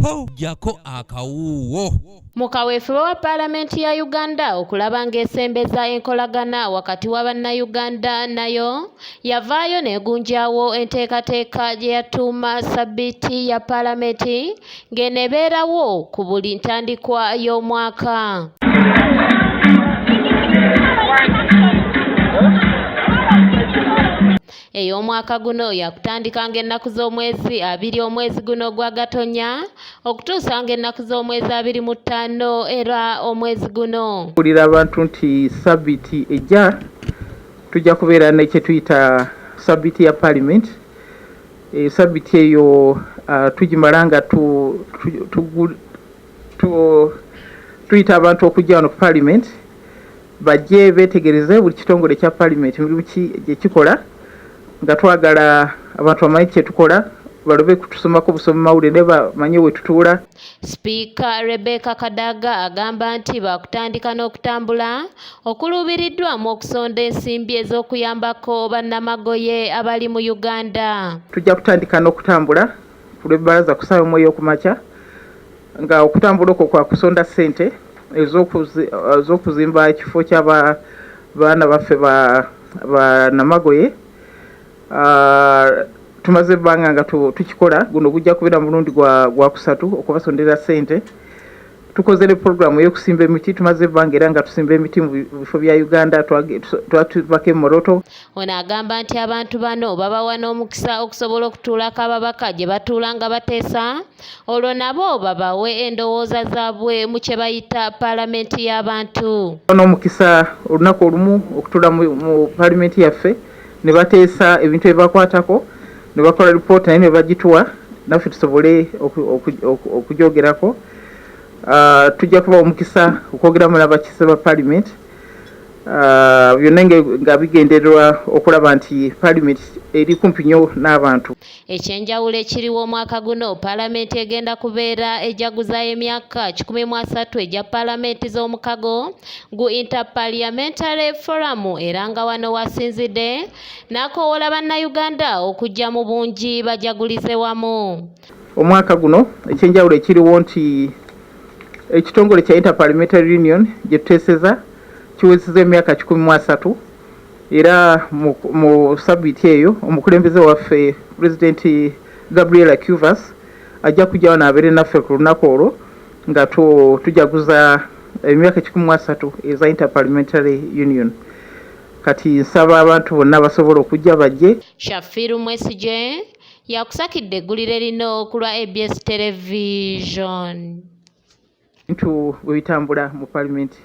Jjako akawuuwo. Mu kaweefube wa Paalamenti ya Uganda okulaba ng'esembeza enkolagana wakati wa Bannayuganda nayo, yavaayo n'egunjaawo enteekateeka gye yatuuma Ssabbiiti ya Paalamenti ng'eno ebeerawo ku buli ntandikwa y'omwaka. Ey'omwaka guno yakutandika ng'ennaku z'omwezi 20 omwezi guno ogwa Gatonya okutuusa ng'ennaku z'omwezi 25 era omwezi guno. Kubuulira abantu nti ssabbiiti ejja tujja kubeera ne kye tuyita ssabbiiti ya Paalimenti. Ssabbiiti eyo tugimala nga tuyita abantu okujja wano ku Paalimenti bajje beetegereze buli kitongole kya Paalimenti mirimu ki gye kikola, nga twagala abantu bamanye kye tukola, balobe kutusomako busomi mawulire naye bamanye we tutuula. Sipiika Rebecca Kadaga agamba nti baakutandika n'okutambula okuluubiriddwamu okusonda ensimbi ez'okuyambako bannamagoye abali mu Uganda. Tujja kutandika n'okutambula ku lw'ebbalaza ku ssaawa emu ey'okumakya, nga okutambula okwo kwa kusonda ssente ez'okuzimba ekifo ky'abaana baffe ba namagoye. Tumaze ebbanga nga tukikola, guno gujja kubeera mulundi gwa kusatu okubasondera ssente. Tukoze ne pulogulaamu ey'okusimba emiti, tumaze ebbanga era nga tusimba emiti mu bifo bya Uganda, twatuvako e Moroto. Ono agamba nti abantu bano babawa n'omukisa okusobola okutuulako ababaka gye batuula nga bateesa, olwo nabo babawe endowooza zaabwe mu kye bayita Paalamenti y'abantu. N'omukisa olunaku olumu okutuula mu Paalamenti yaffe ne bateesa ebintu ebibakwatako, ne bakola lipooti naye ne bagituwa naffe tusobole okugyogerako. Tujja kuba omukisa okwogeramu n'abakiise ba Paalamenti, byonna nga bigendererwa okulaba nti Paalamenti eri kumpi nnyo n'abantu. Ekyenjawulo ekiriwo omwaka guno, Paalamenti egenda kubeera ejaguza emyaka 130 egya Paalamenti z'omukago gu Interparliamentary Forum, era nga wano wasinzidde n'akoowoola Bannayuganda okujja mu bungi bajagulize wamu. Omwaka guno ekyenjawulo ekiriwo nti ekitongole kya Interparliamentary Union gye tuteeseza kiwezezza emyaka 130, era mu ssabbiiti eyo omukulembeze waffe Pulezidenti Gabriela Cuevas ajja kujja wano abeere naffe ku lunaku olwo nga tujaguza emyaka 130 eza Interparliamentary Union. Kati nsaba abantu bonna basobola okujja bajje. Shafiru Mwesigye yakusakidde eggulire lino ku lwa ABS Television. Bintu bwe bitambula mu Paalamenti.